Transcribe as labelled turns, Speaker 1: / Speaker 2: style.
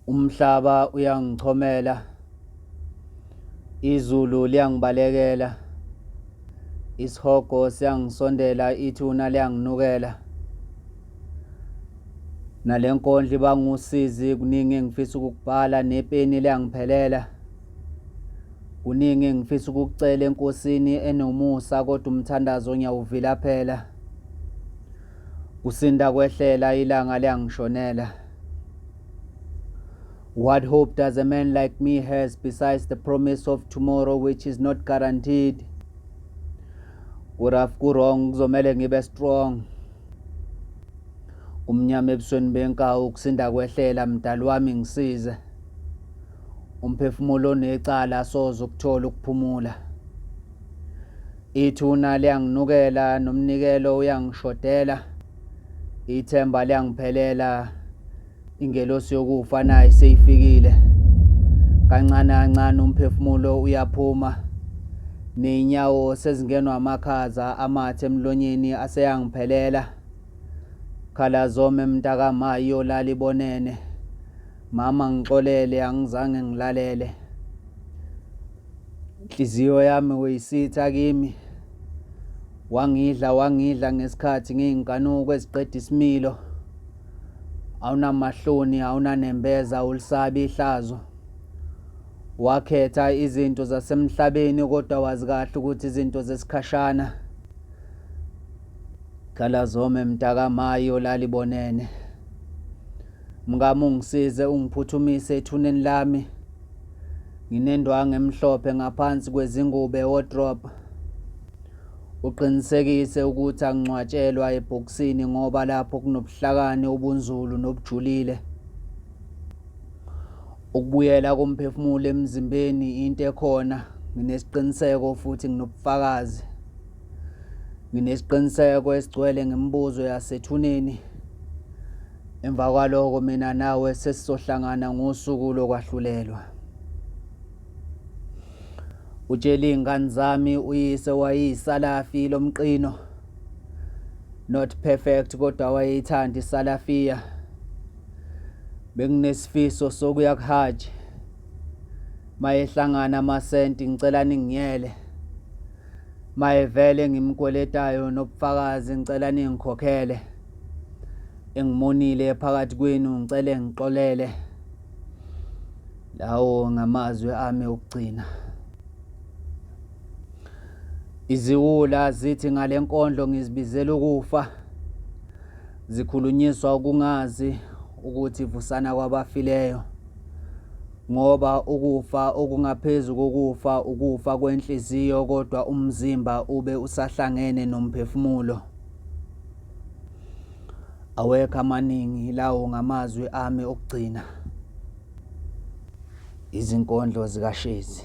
Speaker 1: Umhlaba uyangichomela, izulu liyangibalekela, isihogo siyangisondela, ithuna liyanginukela. Nale nkondlo ibangusizi, kuningi engifisa ukukubhala nepeni liyangiphelela. Kuningi engifisa ukukucela eNkosini enomusa kodwa umthandazo ngiyawuvilaphela. Kusinda kwehlela ilanga liyangishonela. What hope does a man like me has besides the promise of tomorrow which is not guaranteed? Ku-rough ku-wrong kuzomele ngibe strong. Kumnyama ebusweni benkawu kusinda kwehlela mdali wami ngisize. Umphefumulo onecala soze ukuthola ukuphumula. Ithuna liyanginukela nomnikelo uyangishodela. Ithemba liyangiphelela ingelosi yokufa nayo seyifikile. Kancane kancane umphefumulo uyaphuma. Nezinyawo sezingenwa amakhaza amathe emlonyeni aseyangiphelela. Khala zome mntakama iyolala ibonene. Mama ngixolele angizange ngilalele. Inhliziyo yami uyisitha kimi. Wangidla wangidla ngesikhathi ngiyinkanuko eziqeda isimilo. Awunamahloni awunanembeza ulisabi ihlazo. Wakhetha izinto zasemhlabeni kodwa wazi kahle ukuthi izinto zesikhashana. Khala zome mntakamayi olalibonene. Mkami ungisize ungiphuthumise ethuneni lami. Nginendwangu emhlophe ngaphansi kwezingubo e-wardrobe. Uqinisekise ukuthi angingcwatshelwa ebhokisini ngoba lapho kunobuhlakani obunzulu nobujulile. Ukubuyela komphefumulo emzimbeni into ekhona, nginesiqiniseko futhi nginobufakazi. Nginesiqiniseko esigcwele ngemibuzo yasethuneni. Emva kwaloko mina nawe sesizohlangana ngosuku lokwahlulelwa. Utshela iy'ngane zami uyise wayeyisalafi lomqino. Not perfect kodwa wayeyithanda isalafiya. Benginesifiso sokuya kuHajj. Mayehlangana amasenti ngicela ningiyele. Mayevele ngimkweletayo nobufakazi ngicela ningikhokhele. Engimonile phakathi kwenu ngicele ngixolele. Lawo ngamazwi ami okugcina. Iziwula zithi ngale nkondlo ngizibizela ukufa. Zikhulunyiswa ukungazi ukuthi vusana kwabafileyo. Ngoba ukufa okungaphezu kokufa ukufa kwenhliziyo kodwa umzimba ube usahlangene nomphefumulo. Awekho amaningi lawo ngamazwi ami okugcina. Izinkondlo zikaShezi.